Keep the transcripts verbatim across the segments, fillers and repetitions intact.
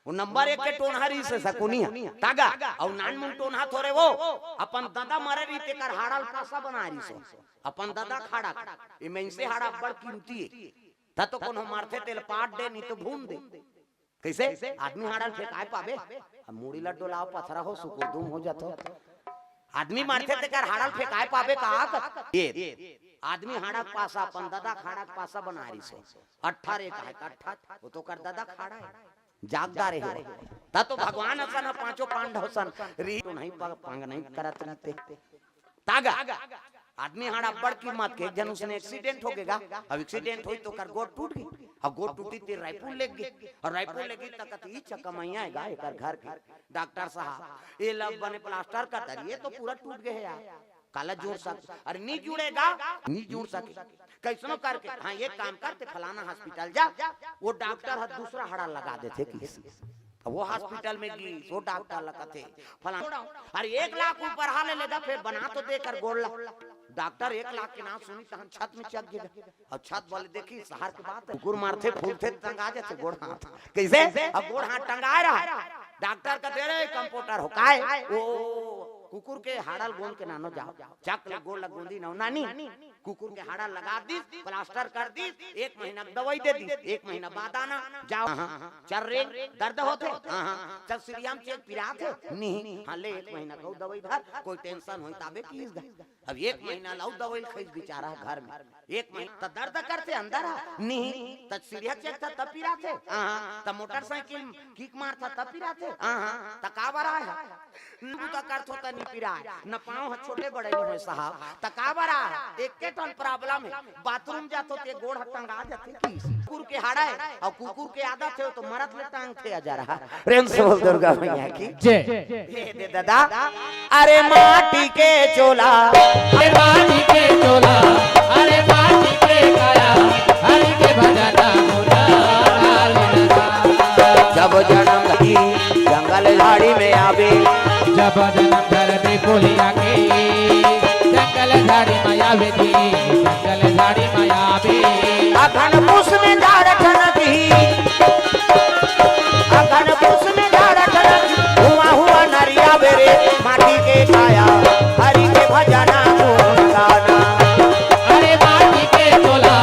वो नंबर एक के टोनहा रहिस हे सकुनिया, तागा, अउ नानमुन टोनहा थोरे वो, अपन ददा मरे रहिस तेकर हाड़ा ल पासा बना रहिस हो, अपन ददा खाड़ा के, ये मइनसे हाड़ा अब्बड़ कीमती हे, त तो कोनो मरथे तेल पाट दे, नहीं तो भून दे। कइसे? आदमी हाड़ा ल फेंकाय पाबे? अब मुड़ी ल डोलाव पथरा हो, सुकुरदुम हो जाथो। आदमी मरथे तेकर हाड़ा ल फेंकाय पाबे का? ये आदमी हाड़ा के पासा, अपन ददा खाड़ा के पासा बना रहिस हो। अट्ठा रे का हे, अट्ठा, वो तो कर ददा खाड़ा हे। जागदा रहे हो। त तो भगवान असन ह, पांचों पांडव असन रही तो नहीं प-, पंग नहीं करत रहिते। तागा, आदमी हाड़ा अब्बड़ कीमत के, एक झन उसने एक्सीडेंट हो गेगा। अब एक्सीडेंट होई तो कर गोड़ टूट गे। अब गोड़ टूटी ते रायपुर ले गे। अउ रायपुर ले गे त कती चकमैया हे गा एकर घर के। डॉक्टर साहब, ये लब बने प्लास्टर कर दे, ये तो पूरा टूट गे हे यार। काला जुड़ सक, अरे नी जुड़ेगा, नी जुड़ सके। कइसनो करके, हाँ, एक काम कर, ते फलाना हॉस्पिटल जा, वो डॉक्टर ह दूसरा हाड़ा लगा देथे किस। अब वो हॉस्पिटल में गिस, वो डॉक्टर ल कथे, फलाना, अरे एक लाख ऊपर हाले ले दा, फेर बना तो दे कर गोड़ ला। डॉक्टर एक लाख के नाम सुनी, तहन छत में चघ गे। अब छत वाले देखी, शहर के बात हे, कुकुर मरथे, फूलथे, टंगा जाथे गोड़ हाथ। कइसे? अब गोड़ हाथ टंगाय रहा। डॉक्टर कथे, "रे कंपाउंडर हो, काय?" "ओ, कुकुर के हाड़ा ल गोंद के नानो जाव।" चक ले गोड़ ल गोंदी नव नानी। कुकुर के हाड़ा लगा दिस, प्लास्टर कर दिस, एक महीना के दवाई दे दिस, एक महीना बाद आना, जाव। हाँ, चर्रे, दर्द होथे? हाँ, हाँ। चल सीरियम चेक पिराथे? नहीं। हाँ, ले एक महीना के दवाई धर, कोई टेंशन होई ताबे किस गा। अब एक महीना ल अउ दवाई ल खइस बेचारा घर में। एक महीना त दर्द करथे अंदर ह? नहीं। त सीढ़िया चढ़थस त पिराथे? हाँ। त मोटरसाइकिल किक मारथस त पिराथे? हाँ। त काबर आय ह? न बूता करथो त नी पिराय, न पाँव ह छोटे बड़े नी होय साहब। त काबर आय ह? एके ठन प्रॉब्लम हे, बाथरूम जाथो ते गोड़ ह टंगा जाथे किस। कुकुर के हाड़ा हे, अउ कुकुर के आदत हे, तो मरत ले टांगथे अजर ह। प्रेम से बोल दुर्गा मैया की। जय। ये दे दादा, अरे माटी के चोला, अरे माटी के चोला, अरे माटी के काया, हरि के भजन मुरारी लगा। जब जन्म धरती जंगल झाड़ी में आवे, जब जन्म धरती बोलिया के, जंगल झाड़ी में आवे जी, जंगल झाड़ी में आवे। अगन पुस में झाड़ ठनकी, अगन पुस में झाड़ ठनकी, हुआ हुआ नरिया बेरे, माटी के काया, हरि के भजना गुण गाना। अरे माटी के चोला,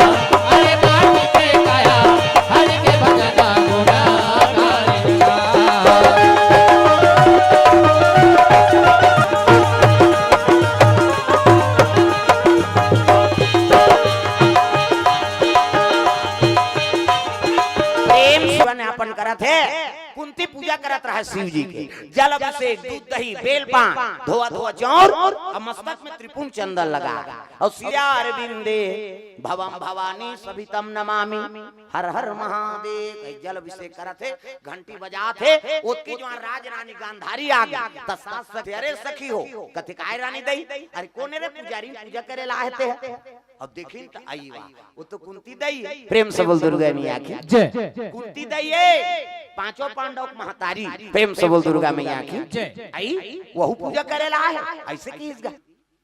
अरे माटी के काया, हरि के भजना गुण गाना। प्रेम से अपन करत हे। कुंती पूजा करत रहे शिव जी के, जल अभिषेक, दूध दही, बेल पान, धोआ धोआ चाउर, अउ मस्तक में त्रिपुंड चंदन लगा, अउ सिया अरविंदे भवम भवानी सभितम नमामि, हर हर महादेव। जल अभिषेक करत हे, घंटी बजात हे, ओतके जुवार राज रानी गांधारी आ गे, त सास सखी, अरे सखी हो, कथे काय रानी दई, अरे कोन रे पुजारी पूजा करे ला आए हे ते? अब देखिन त आई वा, वो तो कुंती दई हे। प्रेम से बोल दुर्गा मैया की। जय। कुंती दई हे, पांचों पांडव के महतारी। प्रेम से बोल दुर्गा मैया की। जय। आई, वहू पूजा करे ला आए हे, अइसे किस गा।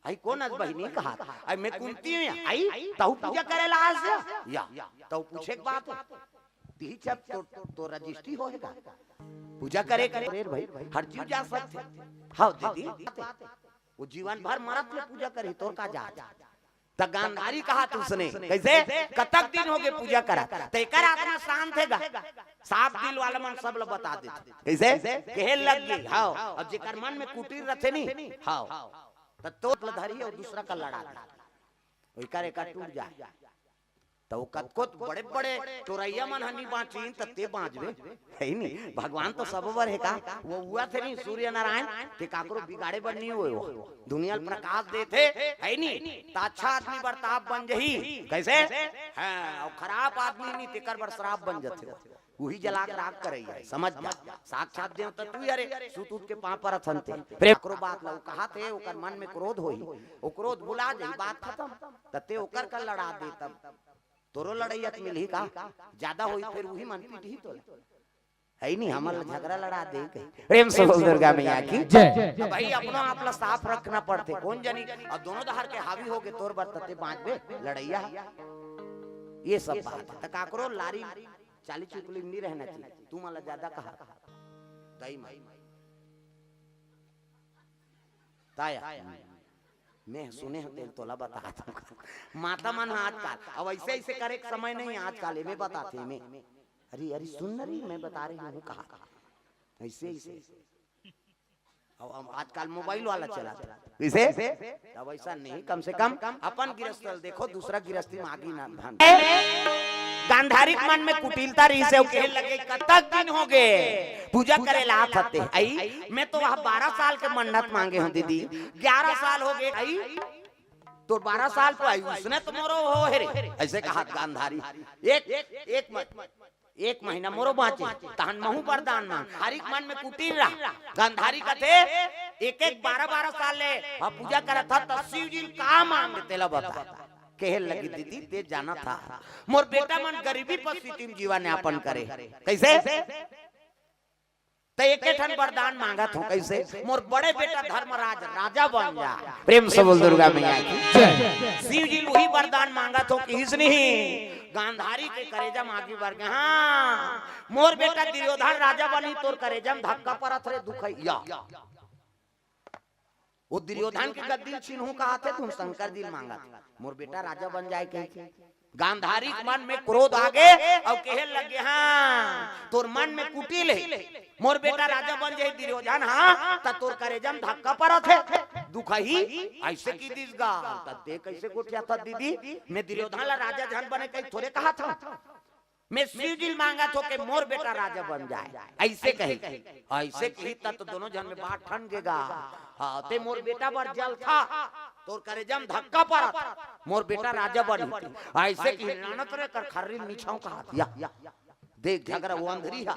आई कोन अस बहिनी कहा, आई मैं कुंती हूँ, आई तहू पूजा करे ला आए हस या, तहू पूछे के बात हे। तिही जब तो, तो रजिस्ट्री होएगा, पूजा करे करे भाई, हर जीव जा सकथे। हाँ दीदी, वो जीवन भर मरत ले पूजा करही, तोर का जात। त गांधारी कहा त उसने, कइसे? कतक दिन हो गे पूजा करत? त एकर आत्मा शांत हे गा। साफ दिल वाला मन सब ल बता देथे। कइसे? कहे लग गे, हव। अउ जेकर मन में कुटिल रथे नी, हव, त तोर ल धरही अउ दूसरा का लड़ा दे। ओकर एकर टूट जाय। त वो कतको बड़े-बड़े टोरइया मन ह नी बांचिन, त ते बांचबे, हे नी? भगवान तो सब बर हे का? वो हुआ थे नी, सूर्य नारायण, ते काकरो बिगाड़े बर नी होय वो। दुनिया ल प्रकाश देथे, हे नी? त अच्छा आदमी बर ताप बन जही। कइसे? हाँ, अउ खराब आदमी नी, तेकर बर श्राप बन जथे। उही जला के राख करइया हे, समझ जा। साक्षात देवता तू ही हरे, सुत उठ के पाँव परत हन ते। प्रेम काकरो बात ल वो कहाथे, ओकर मन में क्रोध होही, वो क्रोध भुला जही, बात खतम। त ते ओकर का लड़ा दे तब। तोरो लड़इया त मिलही का? जादा होही फेर उही मन पीटही तोला। हे नी, हमन ल झगरा लड़ा दे कही। प्रेम से बोल दुर्गा मैया की। जय। अब भाई अपनो आप ल साफ रखना पड़थे। कोन जनी, अउ दोनों डहर के हावी हो गे तोर बर त ते बांचबे लड़इया। ये सब बात हे। त काकरो लारी चाली चुपली में नहीं रहना चाहिए। तू मला ज्यादा कहा, दाई माई, ताया, मैं सुने हंव तेला, तोला बतात हंव। माता मन ह आजकल, अब ऐसे ऐसे करे के समय नहीं आजकल, एमे बतात हे, एमे। अरे, अरे, सुन न री, मैं बता रही हूँ, कहा ऐसे, ऐसे। अब, अब आजकल मोबाइल वाला चला था। किसे? तब ऐसा नहीं, कम से कम अपन गिरस्ती ल देखो, दूसरा गिरस्ती में आगी ना भान। गांधारी के मन में कुटिलता रहिसे, अउ कहे लगे, "कतक दिन हो गे पूजा करे ला आत हते, आई, मैं तो वह बारह साल के मन्नत मांगे हंव दीदी, ग्यारह साल हो गे, आई, तोर बारह साल तो आई, उसने तो मोरो हो हे रे।" ऐसे कहा गांधारी। एक, एक मत एक महीना मोरो बांचे, तहन महूं बरदान मांग। हर एक मन में कुटिल रहा। गांधारी कथे, "एक एक बारह बारह साल ले हम पूजा करत हन, त शिव जी ल का मांग, तेला बता।" कहे लगी, "दीदी, ते जानत हस, मोर बेटा मन गरीबी परिस्थिति में जीवन यापन करे।" कैसे? त एके ठन बरदान मांगत हंव, कैसे? "मोर बड़े बेटा धर्मराज राजा बन जा।" प्रेम से बोल दुर्गा मैया की। जय। शिव जी ल उही बरदान मांगत हंव, किहिस नहीं, गांधारी के करेजा म आगी बर गे, "हां, मोर बेटा दुर्योधन राजा बनही, तोर करेजा म धक्का परत रे दुखइया।" वो दुर्योधन के गद्दी ल छीनहूं कहाथे, तुम शंकर जी ल मांगत, "मोर बेटा राजा बन जाए," कहिके। गांधारी के मन में क्रोध आगे अउ कहे लगे, "हां, तोर मन में कुटिल हे, मोर बेटा राजा बन जाही दुर्योधन, हां, त तोर करेजा म धक्का परत हे, दुखही, ऐसे कहि दिस गा, त ते कैसे गोठियाथस दीदी? मैं दुर्योधन ला राजा झन बने कहि थोरे कहाथंव, मैं शिव जी ल मांगत हंव के मोर बेटा राजा बन जाए, ऐसे कही।" ऐसे कही त, त दोनों झन में बात ठन गे गा। हां, ते मोर बेटा बर जलथस, तोर करेजा म धक्का परत, मोर बेटा राजा बनही। ऐसे कही, लानत रे कर खर्री नीचहूं कहाथे। देख झगरा, वो अंधरी ह,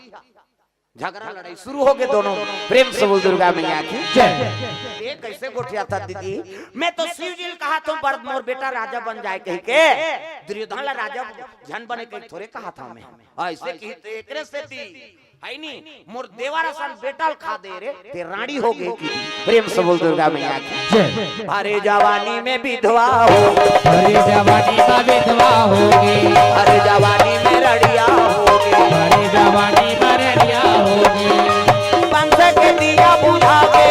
झगरा लड़ाई शुरू हो गे दोनों। प्रेम से बोल दुर्गा मैया की। जय। ये कैसे गोठियाथस दीदी? मैं तो शिव जी ल कहाथंव, बर मोर बेटा राजा बन जाए कहिके, दुर्योधन ला राजा झन बने कहि थोरे कहाथंव मैं। ऐसे कही त एकरे सेती, है नी, मोर देवर असन बेटा ल खा दे रे, ते रांड़ी हो गे कि। प्रेम से बोल दुर्गा मैया की। जय। अरे जवानी में विधवा हो, अरे जवानी में विधवा हो गे, अरे जवानी में रड़िया हो गे, अरे जवानी में रड़िया हो गे। बंस के दिया बुझा दे,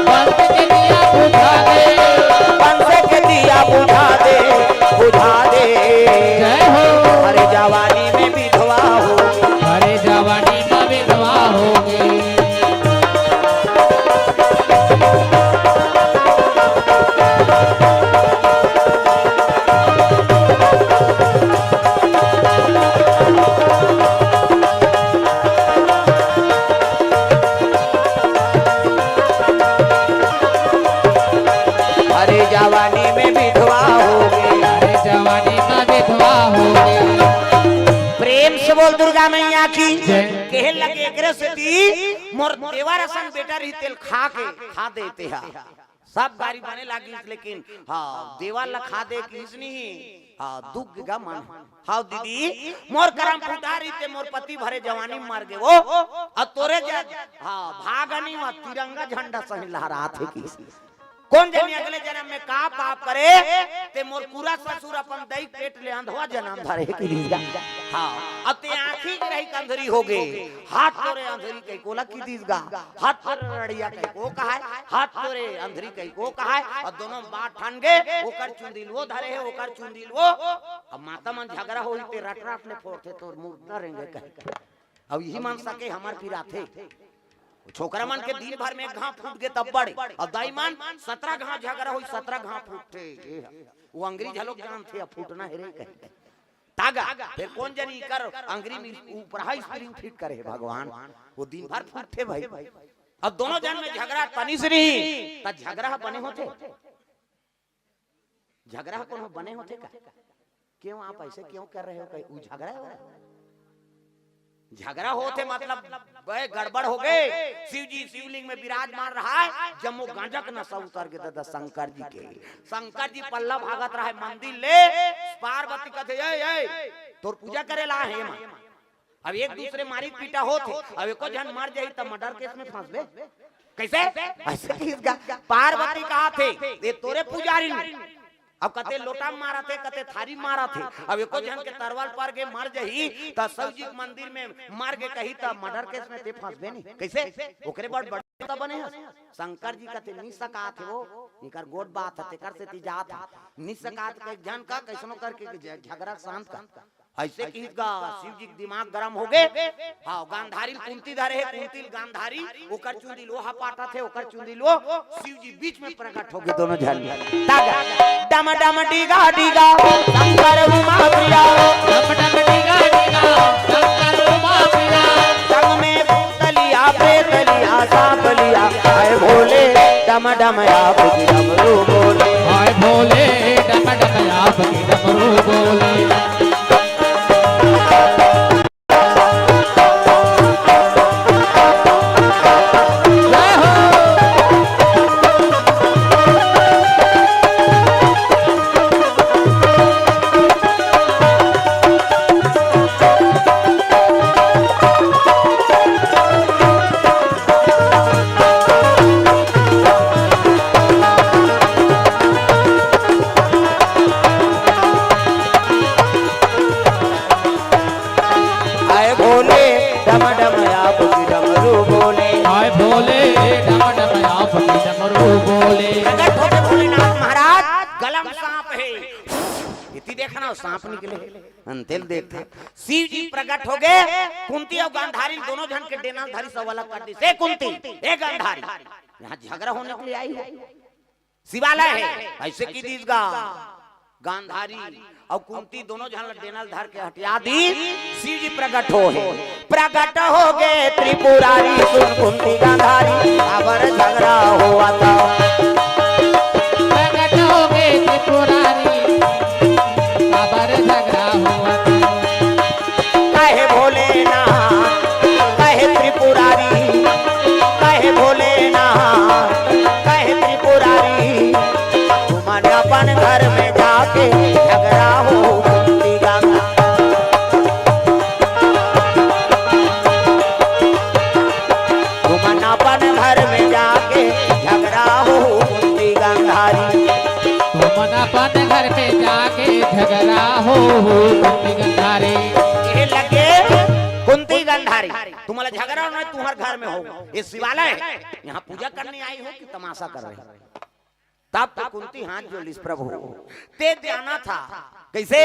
बंस के दिया बुझा दे, बंस के दिया बुझा दे, बुझा दे। जय हो। अरे जवानी में विधवा हो, अरे जवानी में विधवा हो गे। अरे जवानी में विधवा हो गे, अरे जवानी में विधवा हो गे। प्रेम से बोल दुर्गा मैया की। जय। कहे लगे एकरे सेती मोर देवर असन बेटा रही तेल खा के, खा देते हैं। सब गारी बने लागिस, लेकिन हां, देवर ला खा दे किहिस नहीं। हां, दुख गा मन। हां दीदी, मोर करम फूटा रही ते मोर पति भरे जवानी म मर गे वो। अउ तोरे जग, हां, भागनी म तिरंगा झंडा सही लहरात हे किहिस। कोन जनी अगले जनम में का पाप करे, ते मोर पूरा ससुर अपन दई पेट ले अंधवा जनम धरे हे किहिस गा। हां, अउ ते आंखी के रही अंधरी हो गे, हाथ तोरे अंधरी कहिके ओला किहिस गा। हाथ तोरे रड़िया कहिके ओ कहाय, हाथ तोरे अंधरी कहिके ओ कहाय, अउ दोनों बात ठन गे, ओकर चुंदी ल वो धरे हे, ओकर चुंदी ल वो। अब माता मन झगरा होही ते रट रट ले फोरथे, तोर मुर्दा रेंगे कहे। अब इही मन सके हमर पिराथे। छोकरा मन के दिन भर में एक घांव फूट गे तब बड़े, अउ दाई मन सतरा घांव झगरा होही, सतरा घांव फूटथे। वो अंगरी घलोक जानथे, अब फूटना हे रे कहे। तागा, फेर कोन जनी कर अंगरी में ऊपर हाई स्प्रिंग फिट करे हे भगवान, वो दिन भर फूटथे भाई। अब दोनों जन में झगरा तनिस नहीं, त झगरा ह बने होथे? झगरा ह कोनो बने होथे का? क्यों आप ऐसे क्यों कर रहे हो? कहीं उ झगरा हो रहा है? झगरा होथे मतलब बे गड़बड़ हो गे। शिव जी शिवलिंग में विराजमान रहा है, जम्मो गांजा के नशा उतर गे दादा शंकर जी के। शंकर जी पल्ला भागत रहा है मंदिर ले, पार्वती कथे, "ए, ए, तोर पूजा करे ला हे मां।" अब एक दूसरे मारी पीटा होथे, अब एको झन मर जाही त मर्डर केस में फंसबे। कैसे? ऐसे किहिस गा, पार्वती कहाथे, "ये तोरे पुजारी नी।" अब कते लोटा मारत हे, कते थारी मारत हे। अब एको झन के तरवार पर गे मर जही, त शिव जी के मंदिर में मर गे कही, त मर्डर केस में ते फंसबे नहीं। कइसे? ओकरे बड़ बड़ त बने हस। शंकर जी कथे, "नि सकात हे वो, इकर गोठ बात हे, तेकर सेती जात हे। नि सकात के एक झन का कइसनो करके के झ-, झगरा शांत कर।" अइसे किहिस गा शिव जी के दिमाग गरम होगे। हाँ, गांधारी ल कुंती धरे हे, कुंती ल गांधारी, ओकर चुंदी ल ओ हपाटत हे, ओकर चुंदी ल ओ, शिव जी बीच में प्रकट होगे दोनों झन। तागा, डम डम डीगा डीगा, शंकर उमा प्रिया। डम डम डीगा डीगा, शंकर उमा प्रिया। संग में भूत लिया, प्रेत लिया, सांप लिया, हाय भोले, डम डम आप की डमरू बोले। हाय भोले, डम डम आप की डमरू बोले। जय हो। हाय भोले, डम डम आप की डमरू बोले। हाय भोले, डम डम आप की डमरू बोले। प्रकट होके भोलेनाथ महाराज, गला म सांप हे। इति देखना, सांप निकले। अंतेल देखथे। शिव जी प्रकट होगे, कुंती अउ गांधारी दोनों झन के डेना धरिस अउ अलग कर दिस। ए कुंती, ए गांधारी, यहाँ झगरा होने के लिए आई हो? शिवालय हे, अइसे कहि दिस गा। गांधारी अउ कुंती दोनों झन ल डेना ल धर के हटिया दिस। शिव जी प्रकट होहे, प्रकट होगे त्रिपुरारी, सुन कुंती गांधारी, अबर झगरा होवत हे। प्रकट होगे त्रिपुरारी, अबर झगरा होवत हे। कहे भोलेनाथ, कहे त्रिपुरारी, कहे भोलेनाथ, कहे त्रिपुरारी, तुमन अपन घर में जाके झगरा हो कुंती गांधारी। तुमन अपन घर में जाके झगरा हो कुंती गांधारी। तुमन अपन घर में जाके झगरा हो कुंती गांधारी। ये लगे कुंती गांधारी, तुम्हारा झगरा नहीं, तुम्हारे घर में हो। ये शिवालय है, यहाँ पूजा करने आई हो कि तमाशा कर रहे हो? तब तो कुंती हाथ जोड़ लिस, "प्रभु, ते जाना था।" कइसे?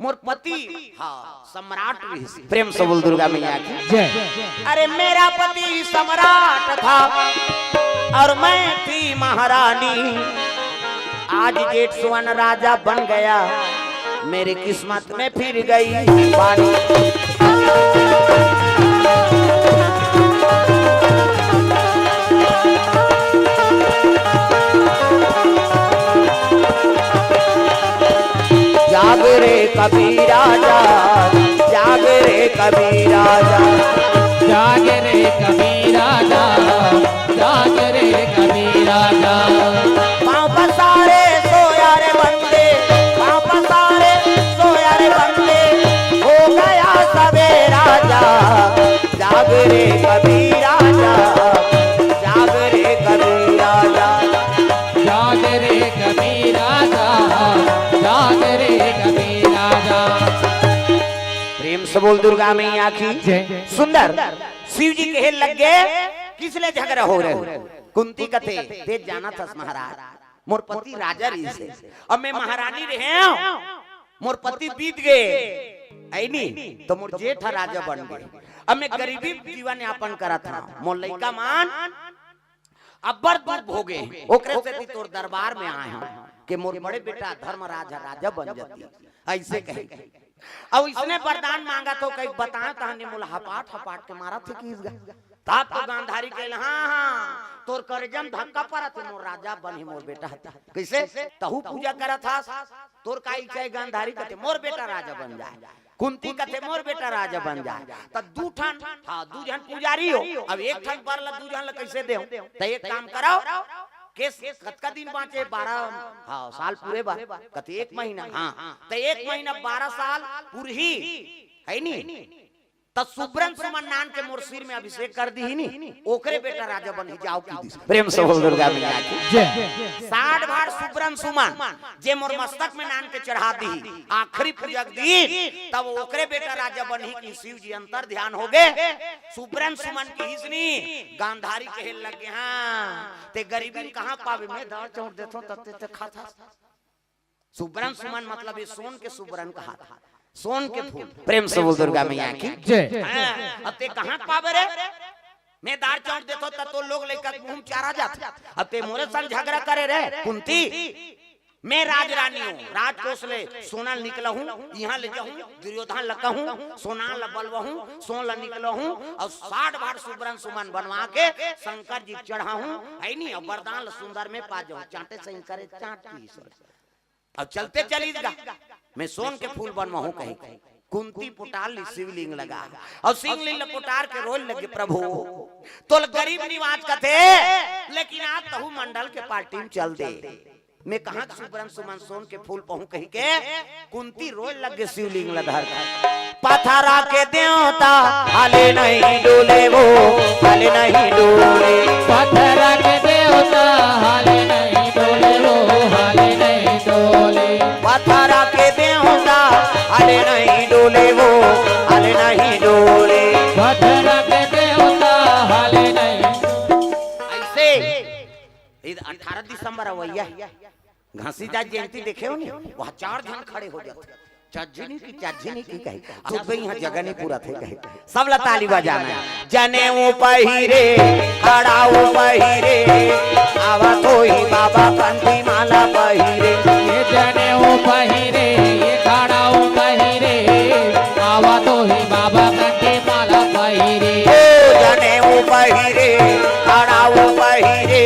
"मोर पति, हाँ, सम्राट रिहिस।" प्रेम से बोल दुर्गा मैया की। जय। "अरे, मेरा पति सम्राट था और मैं थी महारानी। आज जेठ सुवन राजा बन गया, मेरी किस्मत में फिर गई पानी।" जाग रे कबीरा जाग, जाग रे कबीरा जाग। जाग रे कबीरा जाग, जाग रे कबीरा जाग। पाँव पसारे सोया रे बंदे, पाँव पसारे सोया रे बंदे, हो गया सवेरा जाग। जाग रे कबीरा जाग, जाग रे कबीरा जाग। जाग रे कबीरा जाग, जाग रे कबीरा जाग। प्रेम से बोल दुर्गा मैया की जय। सुंदर। शिव जी कहे लग गे, "किस ले झगरा हो रहे हो?" कुंती कथे, "ते जाना थस महाराज, मोर पति राजा रहिस हे, अब मैं महारानी रहेंव, मोर पति बीत गे, अइनी तो मोर जेठ ह राजा बन गे, अब मैं गरीबी जीवन यापन करत हंव, मोर लइका मन अब्बड़ दुख भोगे, ओकरे सेती तोर दरबार में आए हंव कि मोर बड़े बेटा धर्मराज ह राजा बन जाती।" अइसे कहे। अउ इसने वरदान मांगत हो, कहीं बताएं तहने मोला हपाट हपाट के मारत हे किस गा। तब तो गांधारी कहले, "हाँ, हाँ, तोर करेजा म धक्का परत हे, मोर राजा बनही मोर बेटा ह।" कइसे? "तहू पूजा करत हस, तोर का इच्छा हे?" गांधारी कथे, "मोर बेटा राजा बन जाए।" कुंती कथे, "मोर बेटा राजा बन जाए।" त दू ठन, हाँ, दू झन पुजारी हो, अब एक ठन बर ला दू झन ला कइसे देव? त एक काम करव, केस कतका दिन बांचे? बारह, हाँ, साल पूरे बर। कथे, "एक महीना।" हाँ, त एक महीना बारह साल पुरही, हे नी? त सुबरन सुमन नान के मोर सिर में अभिषेक कर दीही नी, ओकरे बेटा राजा बनही, जाव कहि दिस। प्रेम से बोल दुर्गा मैया की। जय। साठ भार सुबरन सुमन जे मोर मस्तक में नान के चढ़ा दीही, आखिरी पूजा के दिन, तब ओकरे बेटा राजा बनही कि शिव जी अंतर ध्यान हो गे। सुबरन सुमन किहिस नी, गांधारी कहे लगे, हाँ, ते गरीबी कहाँ पावे, मैं दार चाउर देथों, तब ते, ते खाथस। सुबरन सुमन मतलब ये सोन के सुबरन कहा था, सोन के फूल। प्रेम से बोल दुर्गा मैया की। जय। हाँ, अब ते कहाँ पावे रे? मैं दार चाउर देथों, त तोर लोग लइका के मुंह में चारा जाथे। अब ते मोरे संग झगरा करे रे, कुंती। मैं राजरानी हूँ, राजकोष ले सोना ल निकलहूँ, इहाँ ले जाहूँ, दुर्योधन ल कहूँ, सोना ल बलवहूँ, सोन ल निकलहूँ, अउ साठ भार सुबरन सुमन बनवा के शंकर जी के चढ़ाहूँ, हइ नी, अउ वरदान ल सुंदर में पा जाहूँ। चांटे सही करे, चांट की ईश्वर। अब चलते चलिस गा, मैं सोन के फूल बनवाहूँ कहिके। कुंती पोटार लिस शिवलिंग लगा, अउ शिवलिंग ल पोटार के रोय लगे, प्रभु, तोला गरीब निवाज कथे, लेकिन आज तहूँ मंडल के पार्टी में चल दे। मैं कहाँ के सुबरन सुमन सोन के फूल पहूँ कहिके, कुंती रोय लगे शिवलिंग ल धर के। पथरा के देवता हाले नहीं डोले वो, हाले नहीं डोले। पथरा के देवता हाले नहीं डोले वो, हाले नहीं डोले। पथरा के देवता हाले नहीं डोले वो, हाले नहीं डोले। पथरा के देवता हाले नहीं। अइसे, ईद अठारह दिसंबर अवइया हे। घसीदास जयंती देखे हो नी, वहाँ चार झन खड़े हो जाथे। चज्झिनी की, चज्झिनी की कही। अब तो इहाँ जगह नहीं पूरा थे कही। सब ला ताली बजाना हे। जनेऊ पहिरे, खड़ाऊ पहिरे, आवत होही बाबा कंठी माला पहिरे। ये जनेऊ पहिरे, ये खड़ाऊ पहिरे, आवत होही बाबा कंठी माला पहिरे। ओ जनेऊ पहिरे, खड़ाऊ पहिरे,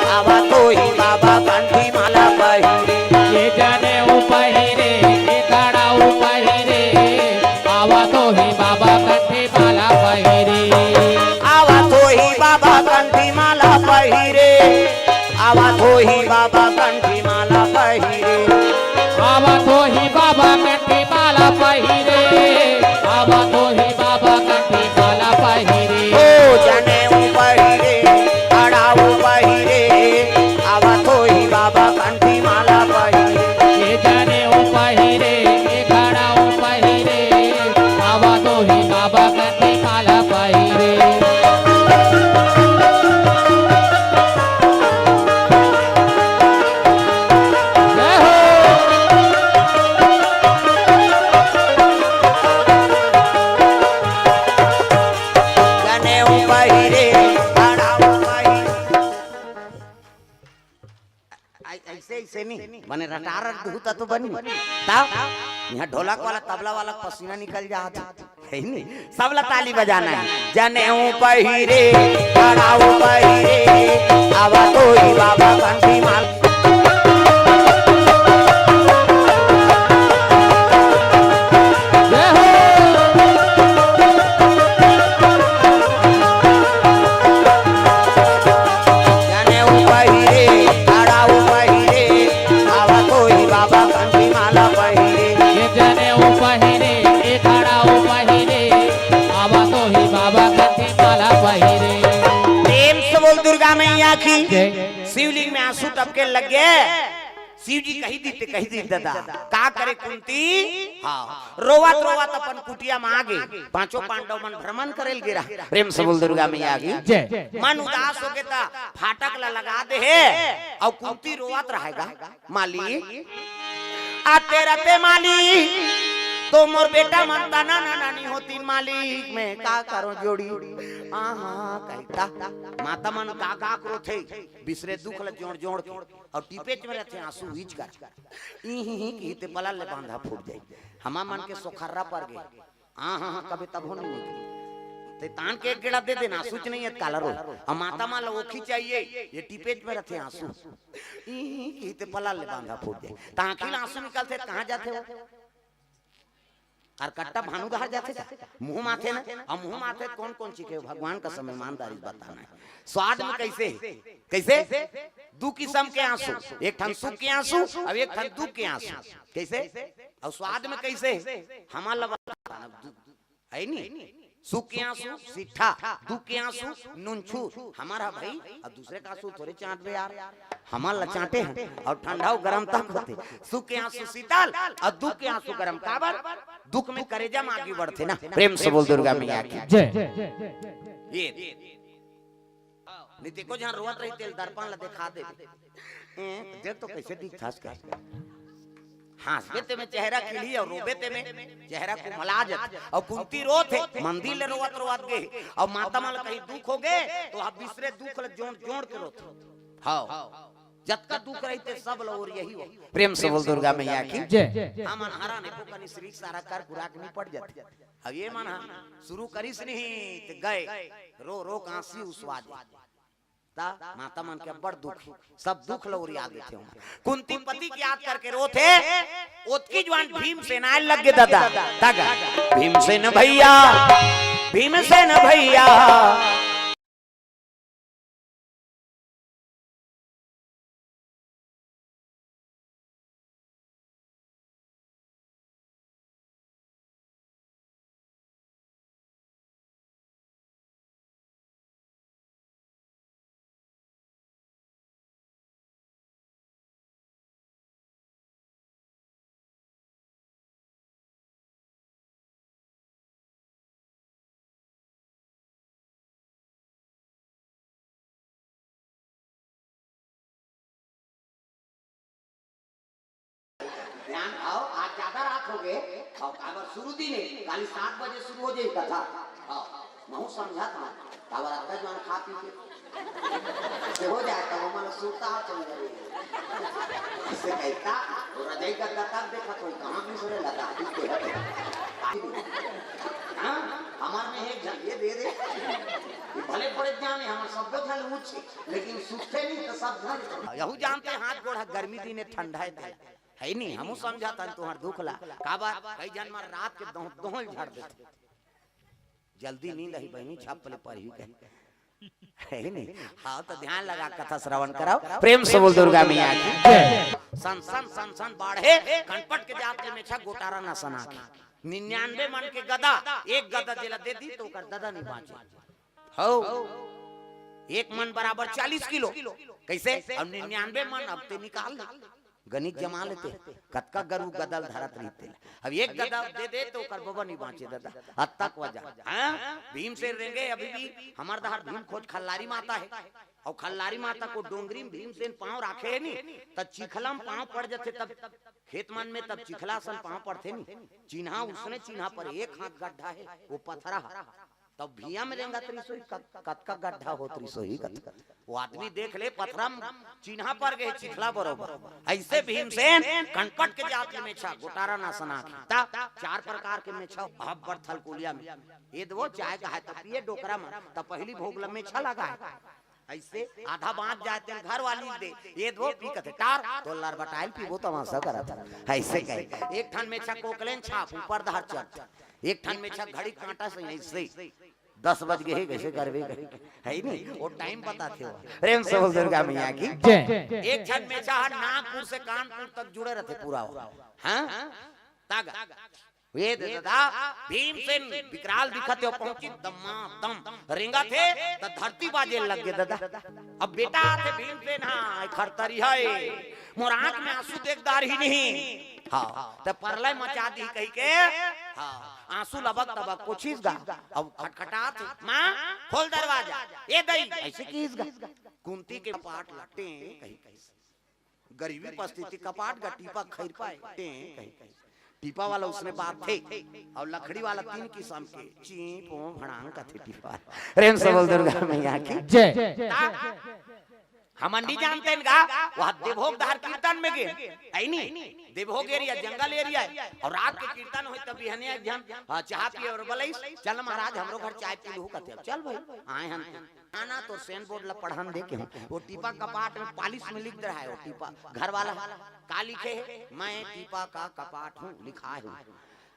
आवत होही बाबा कंठी माला पहिरे। ये जनेऊ पहिरे, ये खड़ाऊ पहिरे, आवत होही बाबा कंठी माला पहिरे। आवत होही बाबा कंठी माला पहिरे। आवत होही बाबा कंठी माला पहिरे। आवत होही बाबा कंठी माला पहिरे। आवत होही बाबा कंठी माला पहिरे। ओ जनेऊ पहिरे, खड़ाऊ पहिरे, आवत होही बाबा कंठी माला पहिरे। ये जनेऊ पहिरे, ये खड़ाऊ पहिरे, आवत होही बाबा कंठी माला पहिरे। जय हो। जनेऊ पहिरे, खड़ाऊ पहिरे। अइ-, अइसे, अइसे नहीं, मने रटार दूहू त तो बनी। तब इहाँ ढोलक वाला, तबला वाला पसीना निकल जात हे। हइ नी? सब ला ताली बजाना हे। जनेऊ पहिरे, खड़ाऊ पहिरे, आवत होही बाबा कंठी माला। जय हो। जनेऊ पहिरे, खड़ाऊ पहिरे, आवत होही बाबा कंठी माला पहिरे। ये जनेऊ पहिरे, ये खड़ाऊ पहिरे, आवत होही बाबा कंठी माला पहिरे। प्रेम से बोल दुर्गा मैया की। जय। शिवलिंग में आंसू टपके लगे। शिव जी कहि दिस ते, कहि दिस दादा। का करे कुंती? हाँ। रोवत रोवत अपन कुटिया में आ गे। पांचों पांडव मन भ्रमण करे ल गे रहा। प्रेम से बोल दुर्गा मैया की। जय। मन उदास हो गे त फाटक ला लगा दे हे। अउ कुंती रोवत रहय गा। मालिक, आते रहते मालिक, तो मोर बेटा मन तना ना नानी होतिन मालिक, मैं का करों जोड़ी। आहा, कहिथे। माता मन का का रोथे, बिसरे दुख ल जोड़ जोड़ के, अउ टिपेच में रहिथे आंसू हीच कर। इही ही किहिथे पलाल ले बांधा फूट जाही। हमा मन के सोखर्रा पर गे। हाँ, हाँ, हाँ, कबे तभो नहीं निकली। ते तान के एक गेड़ा दे देना, आंसू च नहीं हे, काला रो। अब माता मन ल ओखी चाहिए, ये टिपेच में रहिथे आंसू। ई किहिथे पलाल ले बांधा फूट जाही। त आंखी ले आंसू निकलथे, कहाँ जाथे वो? अउ कट्टा भानु डहर जाथे का? मुंह माथे ना, अउ मुंह माथे कोन कोन चीज हे? भगवान का समय ईमानदारी से बताना हे। स्वाद में कइसे हे? कइसे? दू किसम के आंसू, एक ठन सुख के आंसू अउ एक ठन दुख के आंसू। कइसे? अउ स्वाद में कइसे हे? हमन ल बता-, है नी? सुख के आंसू सिट्ठा, दुख के आंसू नुनछू। हमारा भाई, अब दूसरे का आंसू थोड़े चांटबे यार, हमार ला चांटे हैं। और ठंडा हो गरम तक होथे। सुख के आंसू शीतल और दुख के आंसू गरम। काबर? दुख में करेजा में आगी बढ़थे ना। प्रेम से बोल दुर्गा मैया की। जय। ये नहीं ते को जहाँ रोवत रही तेल दर्पण ला दिखा दे। ए, देख तो कैसे दिखथस का। हंसबे ते में चेहरा खिली और रोबे ते में चेहरा कुमला जात। और कुंती रोत हे, मंदिर ले रोवत रोवत गे। और माता मन कहीं दुख हो गे तो अब बिसरे दुख ले जोड़ जोड़ के रोत। हाँ, जतका दुख रही ते सब लो और यही हो। प्रेम से बोल दुर्गा मैया की। जय। हमन हरा ने को कनी श्री सारा कर खुराक नहीं पड़ जाते। अब ये मन हा शुरू करिस नहीं ते गए रो रो कांसी उस वाजे। ता माता मन के बड़ दुख, सब दुख ल उरिया देथे। कुंती पति के याद करके रोथे। ओतकी जुवान भीमसेन आए लग गे दादा। दादा, भीमसेन भैया, भीमसेन भैया। ध्यान आओ, आज ज्यादा रात हो गए। और काबर शुरू दिन है, काली सात बजे शुरू हो जाए कथा। हाँ, महू समझा था, काबर अत्ता जवान खा पी के। से हो जाए, तब हमारा सुरता चल जाए। इससे कहता, वो रजाई का गद्दा देखा कोई कहाँ भी सुने लगा, ठीक है। हाँ, हमार में एक झन ये दे दे। ये भले पड़े जाने, हमार सब झन ऊंचे, लेकिन सुते नहीं तो सब झन। यहू जानते हाथ गोड़ गर्मी दिन है, ठंडा है, है नहीं, हमू समझा तन तुहार दुख ला। काबर कई जन मन रात के दोह, दोहल झाड़ देथे। जल्दी नींद आही बहिनी, छप ले परही कहे। है नहीं? हाँ, तो ध्यान लगा कथा श्रवण कराओ। प्रेम से बोल दुर्गा मैया की। जय। सन सन, सन सन बाढ़े, कनपट के जात ले मेछा गोटारा ना सना की। निन्यानवे मन के गदा, एक गदा जेला दे दी तो ओकर ददा नहीं बांचे। हो, एक मन बराबर चालीस किलो। कैसे? और निन्यानवे मन अब ते निकाल ले। गणित जमा लेते, कतका गरु गदल धरत रहिते। अब एक गदल दे दे तो ओकर बबा नहीं बांचे दादा। अतक वजह। हाँ? भीमसेन रेंगे अभी भी हमर दहर भीम खोज खल्लारी माता है। और खल्लारी माता को डोंगरी में भीमसेन पाँव राखे है नी, त चिखला में पाँव पड़ जाथे तब खेत मन में तब चिखला सन पाँव पड़थे नी। चिन्हा उसने चिन्हा पर एक हाथ गड्ढा है, वो पथरा है। तब भिया में रेंगत रहिस होही, कत-, कतका गड्ढा होत रहिस होही, कत-, वो आदमी देख ले, पथरा म चिन्हा पर गए, चिखला बरोबर। ऐसे भीमसेन कनपट के जात ले मेछा, गोटारा ना सना की। ता चार प्रकार के मेछा, हब्बर थलकुलिया में। ये दो चाय का है, तब पिए डोकरा में, तब पहली भोग ल मेछा लगा है। ऐसे आधा बांच जाते हैं घर वाली दे, ये दो पी कथे टार, तो लर बटाइल पीबो तमाशा करत है। ऐसे कहे, एक ठन मेछा कोकलेन छाप, ऊपर धार चढ़। एक ठन मेछा घड़ी कांटा से ऐसे। दस बज गए, कैसे करबे? है ही नहीं, वो टाइम पता थे वो। प्रेम से बोल दुर्गा मैया की। जय। एक ठन मेछा हर नागपुर से कानपुर तक जुड़े रहते पूरा वो। हाँ? तागा। ये दे दादा, भीमसेन विकराल दिखत हो, पहुंची दमा दम। रेंगा थे, त धरती बाजे लग गए दादा। अब बेटा थे भीमसेन, हाँ, खरतरी है। मोर आंख में आंसू देख दार ही नहीं। हाँ, त परलय मचा दी कही के, हाँ, आंसू लबक तबक पोछीस गा। अब खटखटात हे, माँ, खोल दरवाजा। ए दई, ऐसे कीस गा। कुंती के पाट लटे, कही, कही। गरीबी परिस्थिति कपाट गा, टीपा खैर पाए, टे, कही, कही। टीपा वाला उसने बात थे, और लकड़ी वाला तीन किस्म के, ची, पो, भड़ांग कथे टीपा। प्रेम से बोल दुर्गा मैया की। जय। ता-, हमन नहीं जानते हैं गा, वह देवभोग धार कीर्तन में गए, है नी? देवभोग एरिया, जंगल एरिया है, और रात के कीर्तन होई तब बिहने एक जन, हाँ, चाह पिए और बोले, "चल महाराज, हमरो घर चाय पी लू," कहते, "अब चल भाई, आए हम।" आना तो सेन बोर्ड ला पढ़न दे के हूँ, वो टीपा कपाट में पालिश में लिख दे रहा है, वो टीपा घर वाला का लिखे है, "मैं टीपा का कपाट हूँ," लिखा है,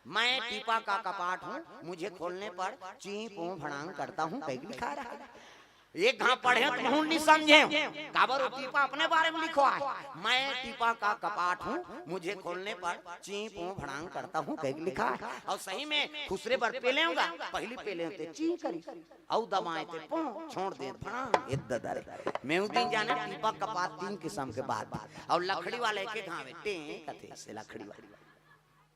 "मैं टीपा का कपाट हूँ, मुझे खोलने पर ची पू भड़ांग करता हूँ," कहीं लिखा रहा है। एक घांव पढ़ेंव त महूं ल नइ समझेंव। काबर ओ टीपा अपने बारे म लिखवाय हे, "मैं टीपा का कपाट हूं, मुझे खोलने पर चीं पों भड़ांग करता हूं," कहिके लिखाय हे। अउ सही में खुसरे बर पेलेंव गा, पहिली पेलेंव ते चीं करिस, अउ दबाएंव ते पों, छोड़ देंव भड़ांग। ए ददा रे, मैं ओ दिन जानेंव टीपा कपाट तीन किसम के बात हे। अउ लकड़ी वाला एके घांव हे, टें कथे से लकड़ी वाला।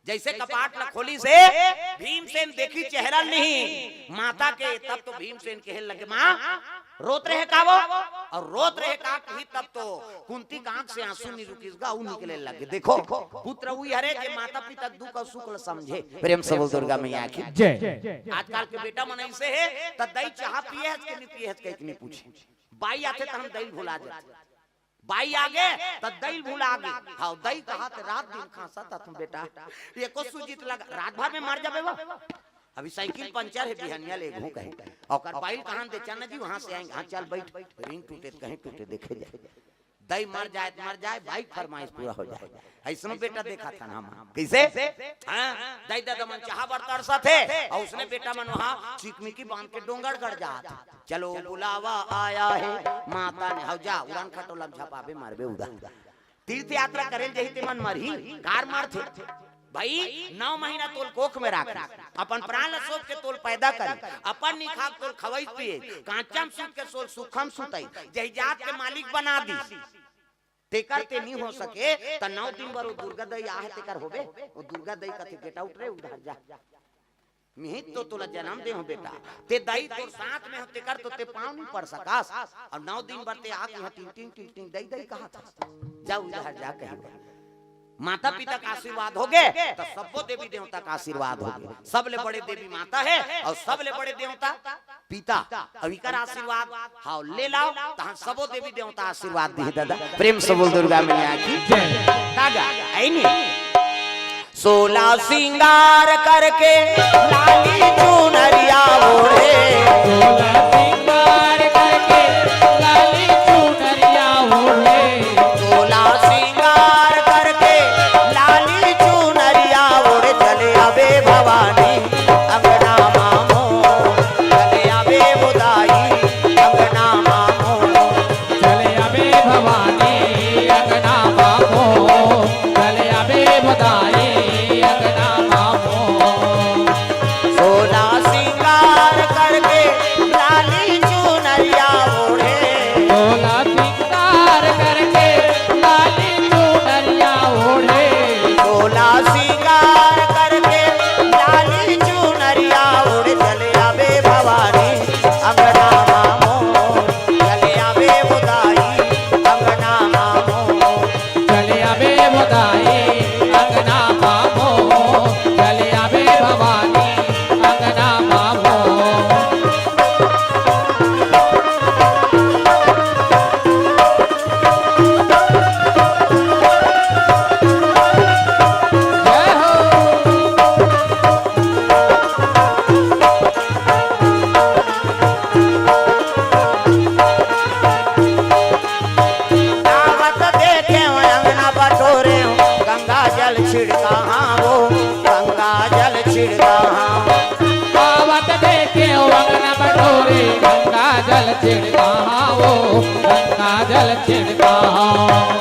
जइसे कपाट ला खोलिस हे, भीमसेन देखिस चेहरा ल नहीं माता के, तब तो भीमसेन कहे लगे, "माँ, रोत रहे का वो?" अउ रोत रहे का कही, तब तो कुंती के आंख से आंसू नइ रुकिस गा, अउ निकले लगे। देखो, पुत्र उही हरे जे माता पिता के दुख अउ सुख ल समझे। प्रेम से बोल दुर्गा मैया की। जय। आजकल के बेटा मन अइसे हे, त दई चाहा पिए हस के नइ पिए हस कहिके नइ पूछे। बाई आथे त हम दई ल भुला जाथन। बाई आगे त दई ल भुला गे। हव, दई कहा त रात दिन खांसत हस बेटा, एको सूजी ल लगा, रात भर में मर जाबे वो। अभी साइकिल पंचर हे, बिहनिया लेगहूं कहे। ओकर बाई ल कहा दे, "चल ना जी, वहां से आएंगे।" "हां, चल बइठ।" रिंग टूटे त कहीं टूटे, देखे जाय। दई मर जाय त मर जाय, बाई के फरमाइश पूरा हो जाय। अइसनो बेटा देखथन हम। कइसे? हां, दई ददा मन चाहा बर तरसत हे, अउ अइसने बेटा मन वहां चिकमिकी बांध के डोंगरगढ़ जात हे। "चलो बुलावा आया है माता ने," हव जा, उड़न खटोला म झपाबे, मरबे उड़न। तीर्थ यात्रा करे ल जाही ते मन मरही, काबर मरथे? भई, नौ महीना तोल कोख में राखे, अपन प्राण ल सौंप के तोल पैदा करे, अपन नइ खाके तोल खवइस पियइस, कांचा म सूत के तोल सुखा म सुतइस, जही जात के मालिक बना दिस। तेकर ते नइ हो सके, त नौ दिन बर ओ दुर्गा दई आहे, तेकर होबे? ओ दुर्गा दई कथे, "Get out रे, उधर जा।" मिहित तो तोला जनम दे हंव बेटा, ते दई तोर साथ में हो, तेकर तो ते पांव नइ पड़ सकस। अउ नौ दिन बर ते आके इहां टिंग टिंग टिंग टिंग दई दई कहत हस। जा उधर जा कहिबे। माता पिता के आशीर्वाद होगे, त सब्बो देवी देवता के आशीर्वाद होगे। सबले बड़े देवी माता हे अउ सबले बड़े देवता पिता। अउ इकर आशीर्वाद हव ले लाव, तहां सबो देवी देवता आशीर्वाद दिही ददा। प्रेम से बोल दुर्गा मैया की जय। तागा, ऐनी। सोला सिंगार करके लाली चुनरिया ओढ़े। सोला सिंगार करके लाली चुनरिया ओढ़े। सोला सिंगार करके लाली चुनरिया ओढ़े चले आबे भवानी अंगना मामो। चले आबे वो दाई अंगना मामो। चले आबे भवानी अंगना मामो। चले आबे वो दाई अंगना मामो। सोला सिंगार करके लाली चुनरिया ओढ़े। सोला सिंगार करके लाली चुनरिया ओढ़े। सोला सिंगार करके लाली चुनरिया ओढ़े चले आबे भवानी अंगना मामो। चले आबे वो दाई अंगना मामो। चले आबे वो दाई अंगना मामो। चले आबे भवानी अंगना मामो। जय हो। आवत देखेंव अंगना बटोरेंव, गंगा जल छिड़काहां वो, गंगा जल छिड़काहां। आवत देखेंव अंगना बटोरे, गंगा जल छिड़काहां वो, गंगा जल छिड़काहां।